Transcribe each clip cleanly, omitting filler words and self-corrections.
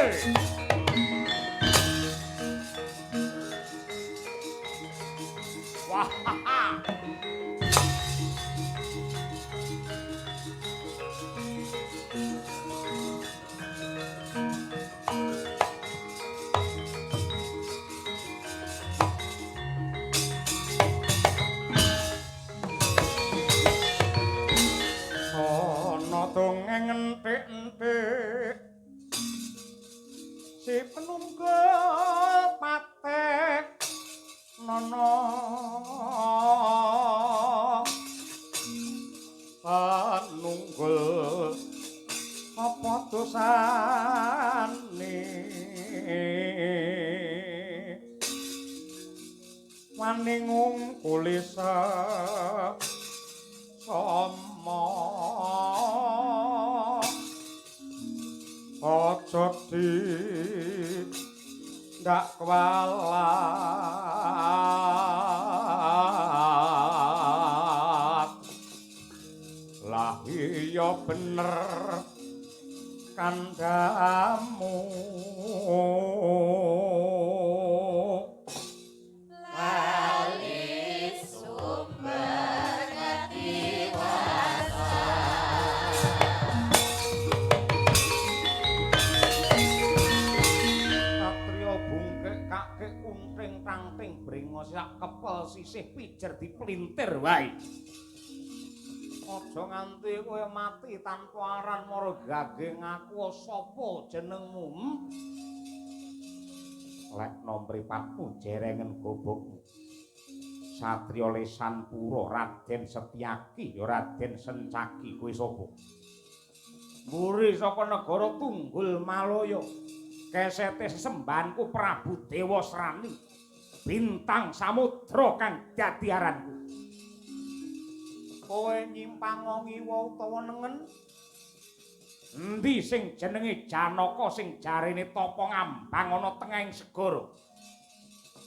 Wah. Ana dongeng enthik-enthik si penunggul patek nono penunggul apa dosane wani ngungkuli sama aja di ndak kualat lah iya bener kandhamu. Lali sumber ketiwasa. Satriya bungkek kakek kunting tangting brengos sak kepel sisih pijer dipelintir wae. Aja nganti kowe mati tanpa aran mara gage ngaku sapa jenengmu. Lekno mripatmu jerengen gobokmu. Satriya Lesan Pura Raden Setyaki ya Raden Sencaki kowe sapa? Mburi saka negara Tunggul Malaya. Kesete sesembahanku Prabu Dewasrani bintang samudra kang dadi aranku. Kowe nyimpang ngiwa utawa nengen? Endi sing jenenge Janaka sing jarene tapa ngambang ana tengahing segara?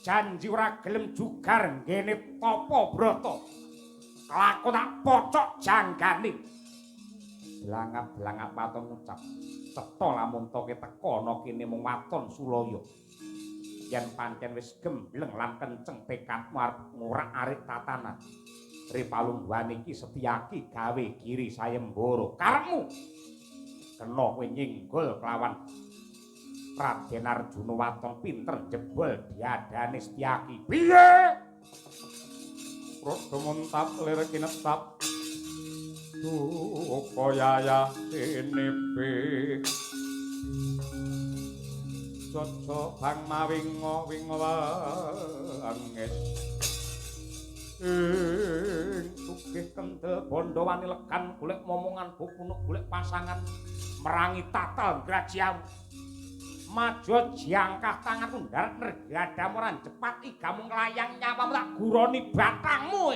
Janji ora gelem jugar nggene tapa brata. Kelakon tak pocok janggane. Blangap-blangap waton ngucap. Cetha lamun toke teka ana kene mung waton sulaya. Yen pancen wis gembleng lan kenceng tekadmu arep ngorak-arik tatanan. Ri palungguhan iki Setyaki gawe giri sayembara. Karepmu kena kowe nyinggol kelawan Raden Arjuna waton pinter jebol diadane Setyaki. Piye? Rada muntap lir kinetap duka yaya tinepe Jojo bang mawinga winga wangis ing sugih kendel bondo wani legan golek momongan bupunuk golek pasangan merangi tatal grajiamu. Majo jangkah tanganku ndarat nergadamu ora jepat igamu nglayang nyawamu tak guroni batangmu.